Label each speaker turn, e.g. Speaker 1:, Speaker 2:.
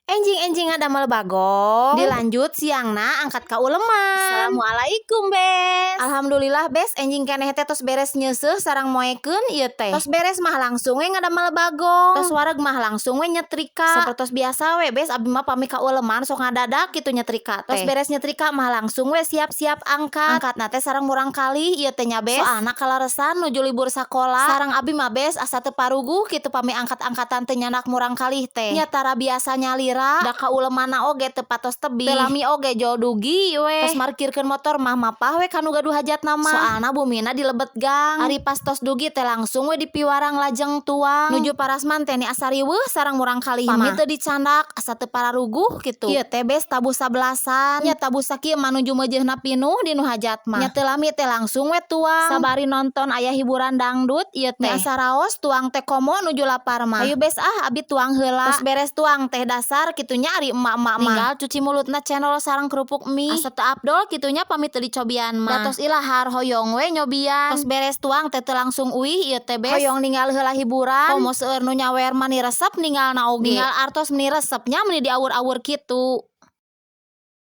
Speaker 1: Enjing-enjing ngadamel bagong. Dilanjut siangna angkat ka uleman. Assalamualaikum, Bes. Alhamdulillah, Bes, enjing keneh teh tos beres nyeuseuh sareng moekeun ieu teh. Tos beres mah langsung we ngadamel bagong. Tos wareg mah langsung we nyetrika. Sapertos biasa we, Bes, abi mah pami ka uleman sok ngadadak kitu nyetrika teh. Tos beres nyetrika mah langsung we siap-siap angkat. Angkatna teh sareng murangkalih ieu teh nya, Bes. Soalna kaleresan nuju libur sakola. Sareng abi mah, Bes, asa teu paruguh kitu pami angkat-angkatan teu nyandak murangkalih teh. Nya tara biasa nyalira, da ka ulemanna oge teu patos tebih. Teu lami oge jol dugi we. Tos markirkeun motor mah mapah we ka nu gaduh hajatna mah. Soalna bumina di lebet gang. Ari pas tos dugi teh langsung we dipiwarang lajeng tuang. Nuju parasman teh ni asa riweuh sareng murangkalih mah. Pami teu dicandak asa teu pararuguh kitu. Ieu teh, Bes, tabuh sabelasan. Nya tabuh sakieu mah nuju meujeuhna pinuh di nu hajat mah. Nya teu lami teh langsung we tuang. Sabari nonton aya hiburan dangdut ieu teh. Nya asa raos tuang teh, komo nuju lapar mah. Hayu, Bes, ah, abi tuang heula. Tos beres tuang teh dasar kitu nya ari emak-emak mah. Ninggal cuci mulutna cendol sareng kerupuk mie. Asa teu afdol kitu nya pami teu dicobian mah. Da tos ilahar hoyong we nyobian. Tos beres tuang teh teu langsung uih ieu teh, Bes. Hoyong ninggal heula hiburan. Komo seueur nu nyawer mani resep ninggalna oge. Ninggal artos meni resep nya, meni diawur-awur kitu.